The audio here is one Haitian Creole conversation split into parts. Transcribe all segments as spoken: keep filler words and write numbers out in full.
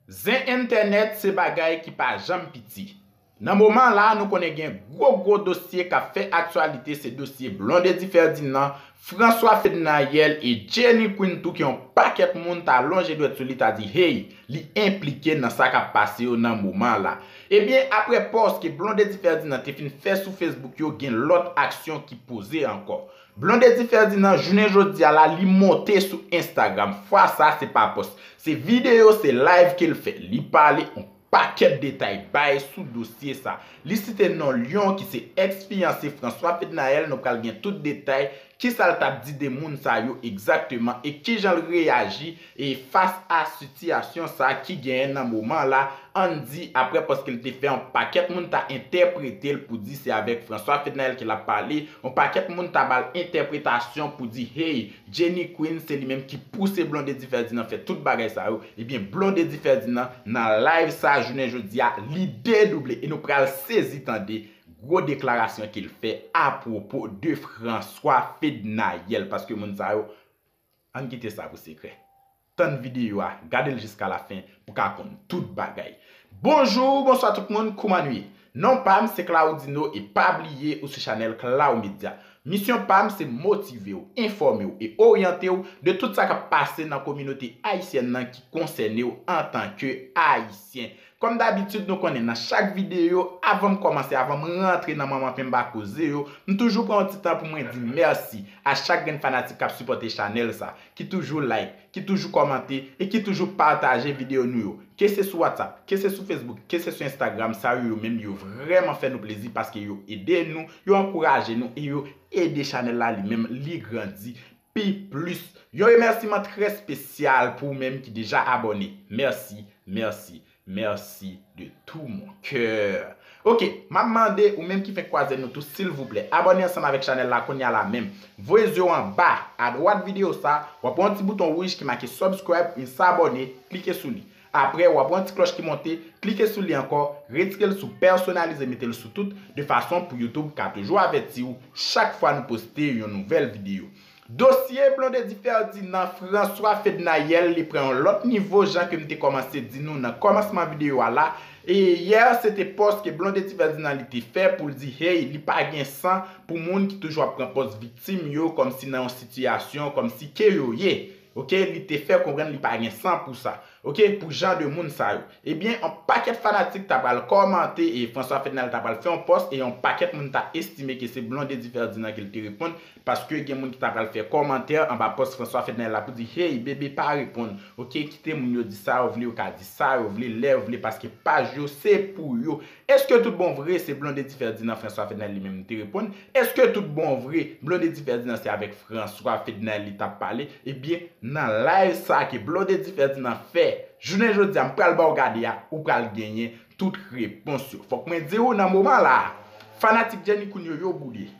Zen entènèt se bagay ki pa janm piti. Nan moman la, nou konnen gen gwo gwo dosye k ap fè aktyalite, se dosye Blondedy Ferdinand, François Fednaelle e Jenny Queen tou, ke yon pakèt moun ta lonje dwèt sou li, ta di hey, li enplike nan sa k ap pase yo nan moman la. Ebyen, apre pòs ke Blondedy Ferdinand te fin fè sou Facebook yo, gen lòt aksyon ki poze ankò. Blondedy Ferdinand, jounen jodi a la, li monte sou Instagram. Fwa sa, se pa pòs. Se videyo, se live ke l fè. Li pale yon pakèt detay bay sou dosye sa. Li site non Lyon ki se ex fiyanse François Fednaelle, nou pral gen tout detay kisa l t ap di de moun sa yo egzakteman e kijan l reyaji e fas a sitiyasyon sa ki genyen nan moman la. Ann di, apre paske l te fè yon pakèt moun ta entèprete l pou di se avèk François Fednaelle ke l ap pale, yon pakèt moun ta ba l entèpretasyon pou di hey, Jenny Queen se li menm ki pouse Blondedy Ferdinand fè tout bagay sa yo. Ebyen, Blondedy Ferdinand nan live sa jounen jodi a, li dedouble e nou pral sezi tande gwo deklarasyon ke l fè apwopo de François Fednaelle, paske moun sa yo, ann kite sa pou sekrè. Tann videyo a, gade l jiska lafen pou ka konn tout bagay. Bonjou, bonswa tout moun, kouman nou ye? Non pa m se Claudino e pa bliye ou sou chanèl Clau Media. Misyon pa m se motive w, enfòme w e oryante w de tout sa k ap pase nan kominote ayisyèn nan ki konsène w antanke Ayisyen. Kòm dabitid, nou konnen nan chak videyo, avan m kòmanse, avan m rantre nan manman penba koze yo, m toujou pran yon ti tan pou mwen di mèsi a chak grenn fanatik k ap sipòte chanèl sa, ki toujou like, ki toujou kòmante e ki toujou pataje videyo nou yo. Ke se sou WhatsApp, ke se sou Facebook, ke se sou Instagram, sa yo, yo menm yo vrèman fè nou plezi paske yo ede nou, yo ankouraje nou e yo ede chanèl la li menm li grandi pi plis. Yon remèsiman trè espesyal pou ou menm ki deja abòne. Mèsi, mèsi, mèsi de tout mon cœur. Ok, m ap mande ou menm ki fenk kwaze nou tou, silvouplè, abòne ansanm avèk chanèl la kounye a la menm. Voye zye w anba, adwat videyo sa, w ap wè yon ti bouton wouj ki make subscribe oubyen s'abonner, klike sou li. Apre, w ap wè yon ti klòch ki monte, klike sou li ankò, retire l sou pèsonalize, mete l sou tout, de fason pou YouTube ka toujou avèti w chak fwa nou poste yon nouvèl videyo. Dosye Blondedy Ferdinand, François Fednaelle, li pran yon lòt nivo, jan ke m te kòmanse di nou nan kòmansman videyo a la. E yè, se te pòs ke Blondedy Ferdinand li te fè pou l di, hey, li pa gen san pou moun ki toujou ap pran pòz viktim yo, kòmsi nan yon sitiyasyon, kòmsi ke yo ye. Ok, li te fè konprann li pa gen san pou sa. Ok, pou jan de moun sa yo. Ebyen, yon pakèt fanatik ta pral kòmante e François Fednaelle ta pral fè yon pòs e yon pakèt moun ta estime ke se Blondedy Ferdinand ke l te reponn, paske gen moun ki ta pral fè kòmantè anba pòs François Fednaelle la pou di, hey, bebe, pa reponn. Ok, kite moun yo di sa yo vle, yo ka di sa yo vle, lè yo vle, paske paj yo se pou yo. Èske tout bon vre se Blondedy Ferdinand François Fednaelle li menm li te reponn? Èske tout bon vre Blondedy Ferdinand se avèk François Fednaelle li t ap pale? Ebyen, nan live sa ke Blondedy Ferdinand fè jounen jodi a, m pral ba w gade a, ou pral genyen tout repons yo. Fòk mwen di w nan moman la, fanatik Jenny Queen yo, yo boude.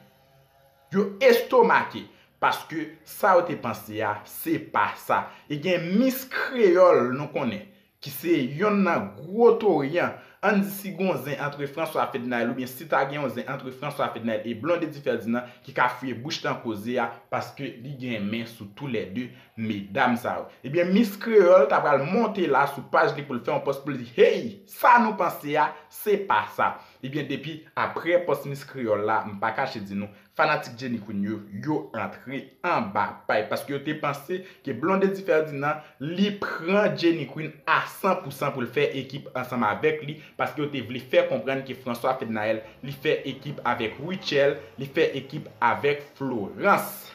Yo estomake, paske sa yo te panse a, se pa sa. E gen Miss Kreyòl, nou konnen, ki se yonn nan gwo toryan, ann di si gon zen antre François Fednaelle oubyen si ta gen yon zen antre François Fednaelle e Blondedy Ferdinand ki ka fouye bouch nan koze a, paske li gen men sou toulède medam sa yo. Ebyen, Miss Kreyòl ta pral monte la sou paj li pou l fè yon pòs pou l di, hey, sa nou panse a, se pa sa. Ebyen, depi apre pòs Miss Kreyòl la, m pa kache di nou, fanatik Jenny Queen yo, yo antre anba pay, paske yo te panse ke Blondedy Ferdinand, li pran Jenny Queen a san pou san pou l fè ekip ansanm avèk li, paske yo te vle fè konprann ke François Fednaelle, li fè ekip avèk Rutshelle, li fè ekip avèk Florence.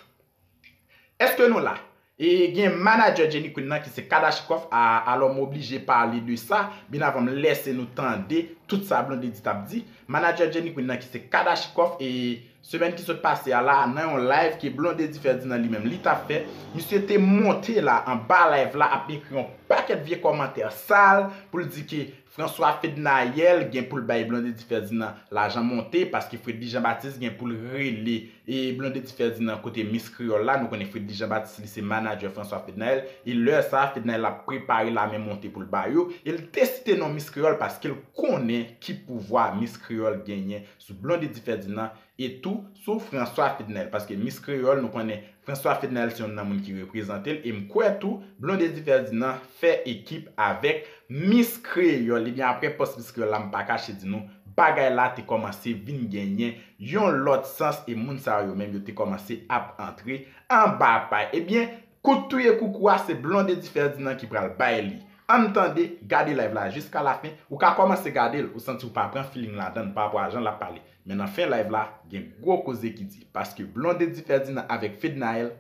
Èske nou la? E gen manadjè Jenny Queen nan ki se Kadashikov, a, alò m oblije pale de sa, byen avan m lèse nou tande tout sa Blondedy t ap di. Manadjè Jenny Queen nan ki se Kadashikov, e semèn ki sot pase a la, nan yon live ke Blondedy Ferdinand li menm li t ap fè, misye te monte la anba live la ap ekri yon pakèt vye kòmantè sal pou l di ke François Fednaelle gen pou l bay Blondedy Ferdinand lajan monte, paske Fredly Jean Baptiste gen pou l rele e Blondedy Ferdinand kote Miss Kreyòl la. Nou konnen Fredly Jean Baptiste li se manadjè François Fednaelle, e lè sa a Fednaelle ap prepare lame monte pou l ba yo, e l te site non Miss Kreyòl paske l konnen ki pouvwa Miss Kreyòl genyen sou Blondedy Ferdinand e tou sou François Fednaelle, paske Miss Kreyòl, nou konnen François Fednaelle se youn nan moun ki reprezante l, e m kwè tou Blondedy Ferdinand fè ekip avèk Miss Kreyòl. Ebyen, apre pòs Miss Kreyòl la, m pa kache di nou, bagay la te kòmanse vin genyen yon lòt sans, e moun sa yo menm yo te kòmanse ap antre anba pay. Ebyen, kout touye koukou a, se Blondedy Ferdinand ki pral bay li. Ann tande, gade live la jiska lafen. Ou ka kòmanse gade l, ou santi ou pa pran feeling ladan l pa rapò a jan l ap pale. Men nan fen live la, gen gwo koze ki di. Paske Blondedy Ferdinand avèk Fednaelle,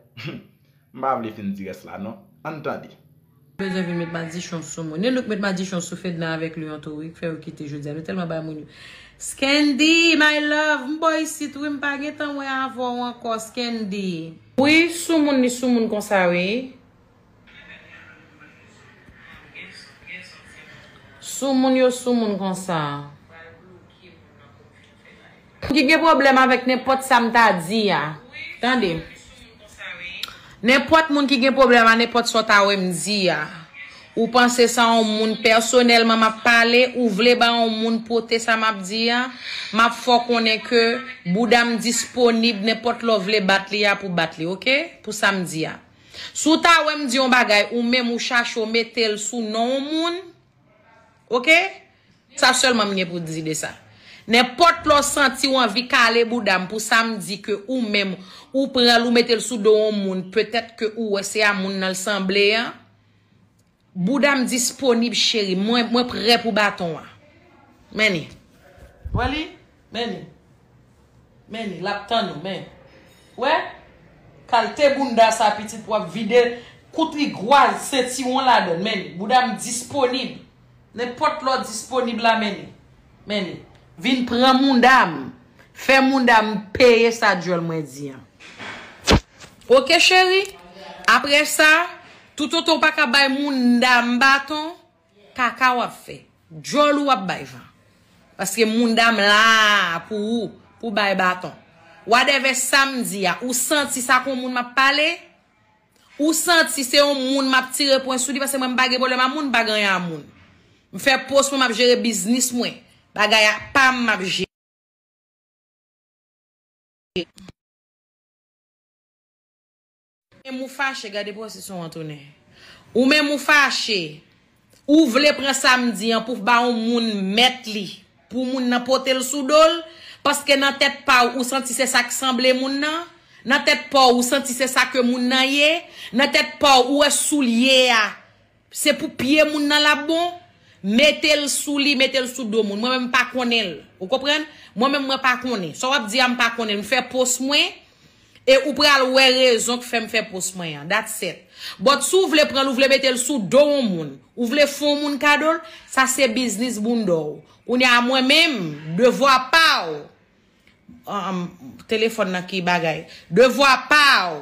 m pa vle fin di rès la non. Ann tande. Bezwen vin met madichon sou moun. Nelouk met madichon sou Fedna avèk Leon tou wi, k fè yo kite jodi a. Nou tèlman bay moun yo. Scandy, my love, m bò isit wi, m pa gentan wè avè w ankò, Scandy. Wi, sou moun, li sou moun konsa wi. Sou moun yo sou moun konsa. Moun ki gen pwoblèm avèk nenpòt sa m ta di a. Tande. Nenpòt moun ki gen pwoblèm a nenpòt sa w ta wè m di a. Ou panse sa yon moun pèsonèlman m ap pale, ou vle ba yon moun pote sa m ap di a, m ap fè w konnen ke bouda m disponib nenpòt lè w vle bat li a pou bat li, oke? Pou sa m di a. Si w ta wè m di yon bagay, ou menm ou chache w mete l sou non yon moun, oke? Sa sèlman m gen pou di de sa. Nenpòt lè w santi w anvi kale bouda m pou sa m di ke ou menm, ou pran l, ou mete l sou do yon moun, petèt ke ou wè se a moun nan l sanble an. Bouda m disponib, cheri. Mwen, mwen prè pou baton an. Men li. Wè li? Men li. Men li. L ap tann ou, men. Wè? Kalte bounda sa, pitit, w ap vide kout rigwaz sentiwon ladan l. Men li. Bouda m disponib. Nenpòt lè w disponib la, men li. Men li. Vin pran mounda m. Fè mounda m peye sa djòl mwen di an. Oke, cheri? Apre sa, toutotan w pa ka bay mounda m baton, kaka w ap fè. Djòl ou w ap bay van. Paske mounda m la pou ou, pou bay baton. Whatever sa m di a, ou santi sa kon moun m ap pale? Ou santi se yon moun m ap tire pwen sou li, paske mwen m pa gen pwoblèm a moun, m pa gen anyen a moun. M fè pòs mwen, m ap jere biznis mwen. Bagay a pa m, m ap jere. Ou menm ou fache, gade pwosesyon an tounen. Ou menm ou fache. Ou vle pran sa m di an pou ba yon moun mèt li. Pou moun nan pote l sou do l. Paske nan tèt pa w, ou santi se sa k sanble moun nan. Nan tèt pa w, ou santi se sa ke moun nan ye. Nan tèt pa w, ou wè soulye a. Se pou pye moun nan l ap bon. Mete l sou li, mete l sou do moun. Mwen menm m pa konnen l. Ou konprann? Mwen menm mwen pa konnen. Sa w ap di a m pa konnen l. M fè pòs mwen. E ou pral wè rezon k fè m fè pòs mwen an. That's it. But si w vle pran l, ou vle mete l sou do yon moun. Ou vle fè yon moun kado l, sa se biznis bounda w. Kounye a mwen menm, devwa pa w. Ahn, telefòn nan ki bagay. Devwa pa w.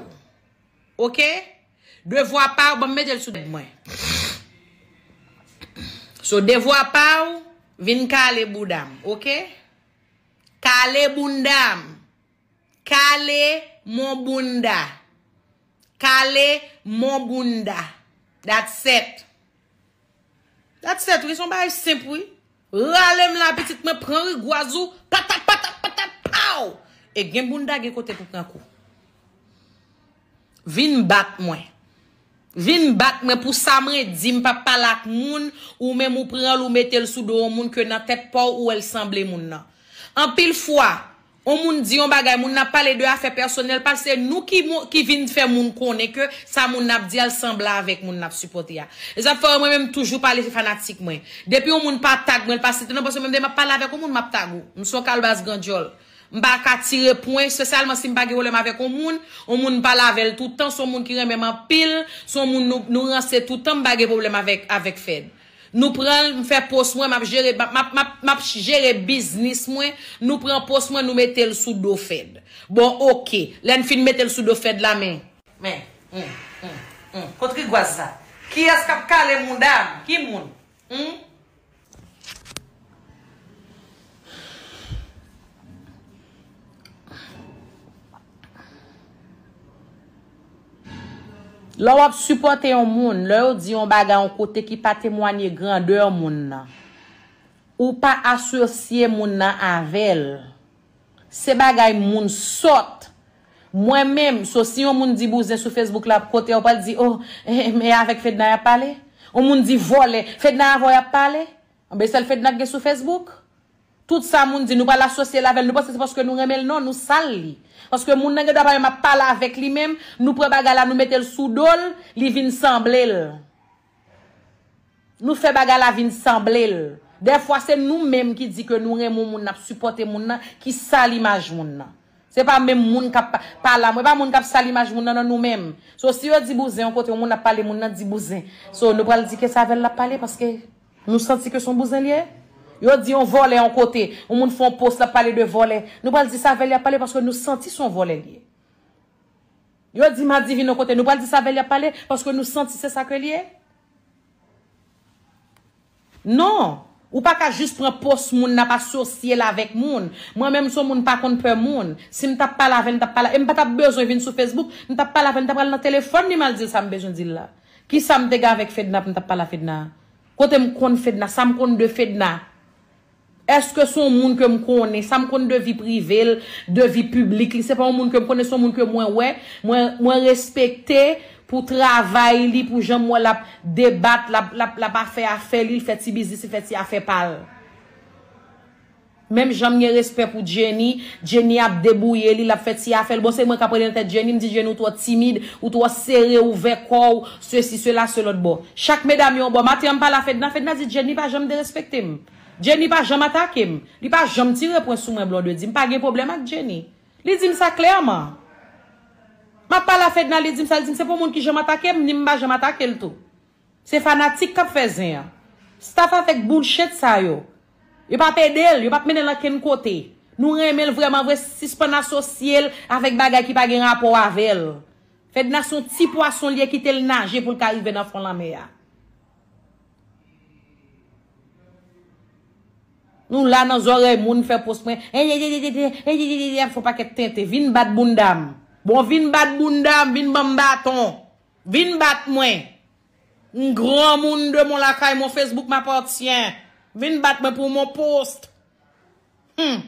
Oke? Devwa pa w, ban m mete l sou tèt mwen. So, devwa pa w, vin kale bouda m, oke? Kale bounda m. Kale mon bounda. Kale mon bounda. That's it. That's it, wi, se yon bagay senp, wi. Rale m la, pitit mwen, pran rigwaz ou, patat, patat, patat, paw! E gen bounda, gen kote pou pran kou. Vin bat mwen. Vin bat mwen pou sa mwen di, m p ap pale ak moun, ou menm ou pran l, ou mete l sou do yon moun ke nan tèt pa w, ou wè l sanble moun nan. Anpil fwa, yon moun di yon bagay, moun nan ap pale de afè pèsonèl pa l, se nou ki, mo- ki vin fè moun konnen ke sa moun nan ap di a l sanble avèk moun nan ap sipòte a. E sa fè mwen menm m toujou pale fanatik mwen. Depi yon moun pa tag mwen, l pa site non, paske menm de m ap pale avèk yon moun, m ap tag ou. M se yon kalbas gran djòl. M pa ka tire pwen, espesyalman si m pa gen pwoblèm avèk yon moun. Yon moun m pale avè l toutan, se yon moun ki renmen m anpil, se yon moun nou, nou ranse toutan, m pa gen pwoblèm avèk, avèk Fed. Nou pran l, m fè pòs mwen, m ap jere, m ap, m ap, m ap, m ap jere biznis mwen, nou pran pòs mwen, nou mete l sou do Fed. Bon, oke. Lè n fin mete l sou do Fed la, men. Men, hmm, hmm, hmm. Kot rigwaz la? Kiyès k ap kale mouda m? Ki moun? Hmm? Lè w ap sipòte yon moun, lè yo di yon bagay yon kote ki pa temwanye grandè moun nan, ou pa asosye moun nan avè l. Se bagay moun sòt. Mwen menm, so si yon moun di bouzen sou Facebook la, kote w pral di, oh, e avèk Fedna y ap pale? Yon moun di vòlè, Fedna avè w y ap pale? Anben, sèl Fedna k gen sou Facebook. Tout sa moun di, nou pral asosye l avè l, nou panse se paske nou renmen l? Non, nou sal li. Paske moun nan gen dwa pa menm ap pale avèk li menm, nou pran bagay la, nou mete l sou do l, li vin sanble l. Nou fè bagay la vin sanble l. Dèfwa, se nou menm ki di ke nou renmen yon moun, n ap sipòte moun nan, ki sal imaj moun nan. Se pa menm moun k ap pa-, pale a mwen, pa moun k ap sal imaj moun nan, non, nou menm. So, si yo di bouzen yon kote, yon moun ap pale, moun nan di bouzen. So, nou pral di ke se avè l l ap pale, paske nou santi ke se yon bouzen li ye. Yo di yon vòlè yon kote, yon moun fè yon post, l ap pale de vòlè. Nou pral di se avè l y ap pale, paske nou santi se yon vòlè li ye. Yo di Madivin yon kote, nou pral di se avè l y ap pale, paske nou santi se sa ke li ye. Non. Ou pa ka jis pran post moun nan, ap asosye l avèk moun. Mwen menm, se yon moun pa konn pè moun. Si m t ap pale avè l, m t ap pale, e m pa t ap bezwen vin sou Facebook, m t ap pale avè l, m t ap pral nan telefòn li, m al di l sa m bezwen di l la. Kisa m te gen avèk Fedna pou m t ap pale a Fedna? Kote m konn Fedna? Sa m konn de Fedna? Èske se yon moun ke m konnen? Sa m konn de vi prive l, de vi piblik li? Se pa yon moun ke m konnen, se yon moun ke mwen wè, mwen, mwen respekte pou travay li, pou jan m wè l ap debat, l ap, l ap, l ap afè afè li, l fè ti biznis, li fè ti afè pa l. Menm jan m gen respè pou Jenny, Jenny ap debouye li, l ap fè ti afè l. Bon, se mwen k ap rele nan tèt Jenny, m di, Jenny, ou twò timid, ou twò sere, ouvè kò w, sesi, sela, se lòt bò. Chak medam yo yon bò. Maten an, m pale a Fedna, Fedna di, Jenny pa janm derespekte m. Jenny pa janm atake m. Li pa janm tire pwen sou mwen, Blondedy. M pa gen pwoblèm ak Jenny. Li di m sa klèman. M ap pale a Fedna, li di m sa, li di m se pa yon moun ki janm atake m, ni m pa janm atake l tou. Se fanatik k ap fè zen an. Staff avèk bullshit sa yo. Yo p ap ede l, yo p ap mennen l ankenn kote. Nou renmen l vrèman vre, sispann asosye l avèk bagay ki pa gen rapò avè l. Fedna se yon ti pwason li ye, kite l naje pou l ka rive nan fon lanmè a. Nou la nan zòrèy moun fè post mwen. Ap fè yon pakèt tenten. Vin bat bounda m. Bon, vin bat bounda m, vin ban m baton. Vin bat mwen. M granmoun de mon lakay, mon Facebook m'appartient. Vin bat mwen pou mon post. Hmm.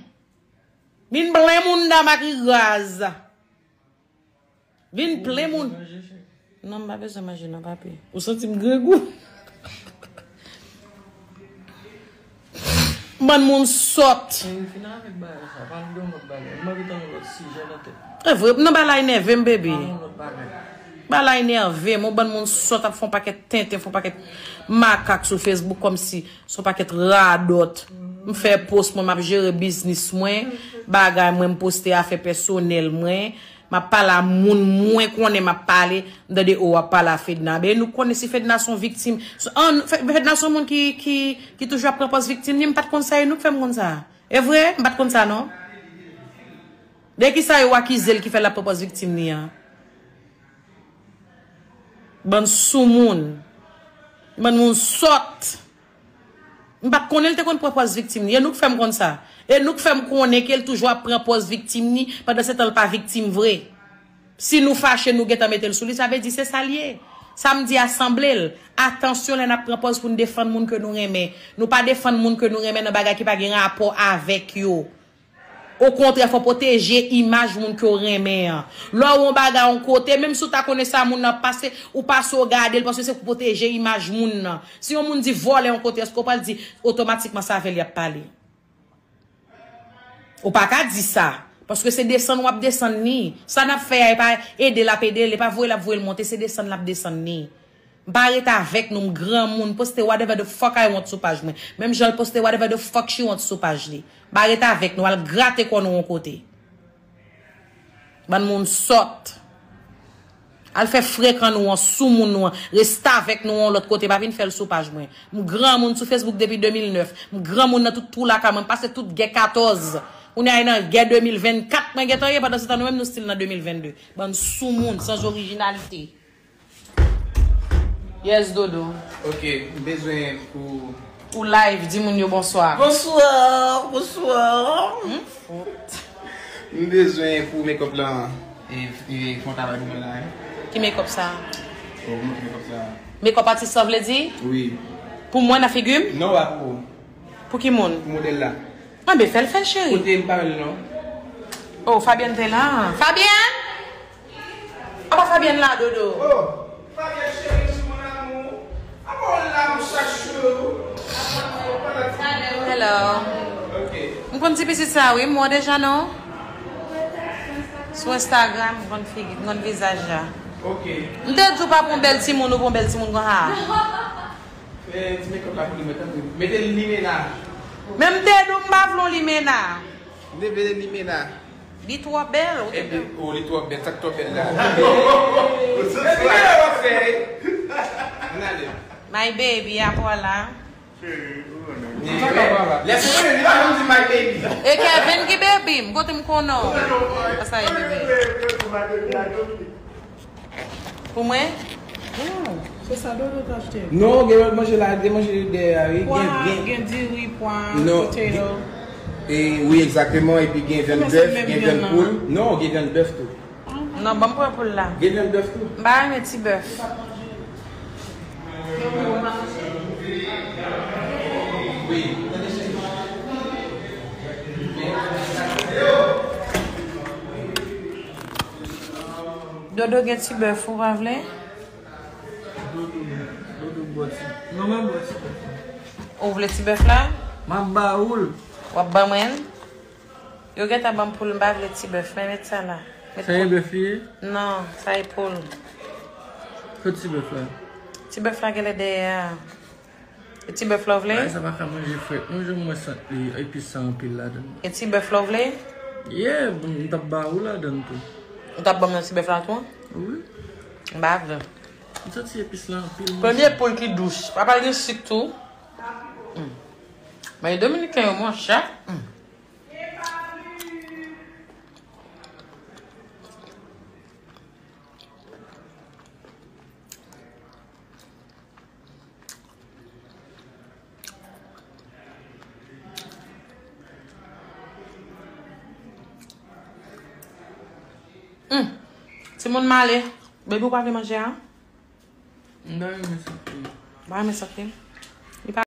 Vin plen bounda m ak ri raz. Vin plen moun. Non, m pa bezwen manje non, papi. Ou santi m grangou? Bann moun sòt. Men fin avèk bagay sa, pale de yon lòt bagay. M anvi tande yon lòt sijè nan tèt. E vre, non, bagay la enève m, bebe. Pale yon lòt bagay. Bagay la enève m, yon bann moun sòt ap fè yon pakèt tenten, fè yon pakèt makak sou Facebook kòmsi se yon pakèt radòt. M fè post mwen, m ap jere biznis mwen, bagay mwen, m poste afè pèsonèl mwen. M ap pale a moun mwen konnen m ap pale, m tande, o, w ap pale a Fedna. Ben, nou konnen si Fedna se yon viktim. An, Fe-, Fedna se yon moun ki, ki, ki toujou ap pran pòz viktim li, m pa t konn sa, e nou k fè m konn sa. E vre, m pa t konn sa, non. De kisa yo akize l ki fè l ap pran pòz viktim li an? Bann soumoun. Bann moun sòt. M pa t konnen l te konn pran pòz viktim li. E nou k fè m konn sa. E nou k fè m konnen ke l toujou ap pran pòz viktim li, pandan se tan l pa viktim vre. Si nou fache, nou gentan mete l sou li, sa vle di se sa l ye. Sa m di a sanble l. Atansyon lè n ap pran pòz pou n defann moun ke nou renmen. Nou pa defann moun ke nou renmen nan bagay ki pa gen rapò avèk yo. Okontrè, fò w pwoteje imaj moun ke w renmen an. Lè w wè yon bagay yon kote, menm si w ta konnen sa moun nan ap pase, ou pase w gade l paske se pou pwoteje imaj moun nan. Si yon moun di vòlè yon kote, èske w pral di otomatikman se avè l y ap pale? Ou pa ka di sa. Paske se desann w ap desann li. Sa n ap fè a, e pa ede l ap ede l, e pa voye l ap voye l monte, se desann l ap desann li. M pa ret avèk nou, m granmoun, poste whatever the fuck I want sou paj mwen. Menm jan l poste whatever the fuck she wants sou paj li. M pa ret avèk nou, al grate kò nou yon kote. Bann moun sòt. Al fè frekan nou an, soumoun nou an, restavèk nou an yon lòt kote, pa vin fè l sou paj mwen. M granmoun sou Facebook depi de mil nèf. M granmoun nan tout twou lakay mwen, m pase tout gè katòz. Kounye a e nan gè de mil vennkat mwen gentan ye, pandan se tan nou menm nou still nan de mil vennde. Bann soumoun, sans originalité. Yes, Dodo. Ok, m bezwen pou... Ou live, di moun yo bonswa. Bonswa, bonswa. M fout. M bezwen pou make-up lan, e, e, fè yon travay pou mwen la, wi. Ki make-up sa? Oh, pou make-up sa. Make-up artist sa vle di? Wi. Pou mwen nan figi m? Non, pa pou ou. Pou ki moun? Pou modèl la. Anben, fè l fè l, cheri. Kote m pa wè l non? Oh, Fabienne te la. Fabienne! Apa Fabienne la, Dodo? Oh, Fabienne chérie, mon amour. Apa w la, mon chachou? Hello. Ok. M konn ti pitit sa, wi, m wè deja, non? Sou Instagram, m konn figi, m konn vizaj la. Ok. M te di w pa pran bèl timoun, ou pran bèl timoun konsa. Fè ti make up la pou li, mwen, tanpri. Mete limena. Men m te di w m pa vle yon limena. M te vle limena. Li twò bèl, ou te... Epi, oh, li twò bèl, sa k twò bèl la? Epi, gade w ap fè, eh. Ann ale. My baby, apa w la? Lè se mwen, li pa janm di my baby. E Kevin ki baby m, kote m konnen w? Sa e bebe. Pou mwen? Oh, se sa Dodo t achte. Non, gen lòt manje la, gen manje dèyè a, wi. Pwa, gen, gen, gen diri, pwa, non, potato. E, wi, egzakteman, epi gen vyann bèf, gen vyann poul. Non, gen vyann bèf tou. Non, ban m pran poul la. Gen vyann bèf tou. M pa renmen ti bèf. Dodo gen ti bèf, ou pa vle? Dodo, Dodo bò ti. Non, mwen bò ti bèf la. Ou vle ti bèf la? M ap ba ou l. W ap ban mwen l? Yo gentan ban m poul, m pa vle ti bèf, men met sa la. Met... Sa e bèf li ye? Non, sa e poul. Kot ti bèf la? Ti bèf la genlè dèyè a. E ti bèf la w vle? Bagay sa pa ka manje frèt non, jan m wè sant li, epis sa anpil ladan l. E ti bèf la w vle? Yeah, m t ap ba ou ladan l tou. Ou t ap ban m nan ti bèf la tou? Wi. M pa vle. M santi epis la anpil. Premye poul ki dous. Papa l gen sik tou. Mm. Men dominiken yo, monchè. Mm. Hmm. Timoun m ale. Baby, ou pa vle manje a? M ta renmen soti. Ou pa renmen soti?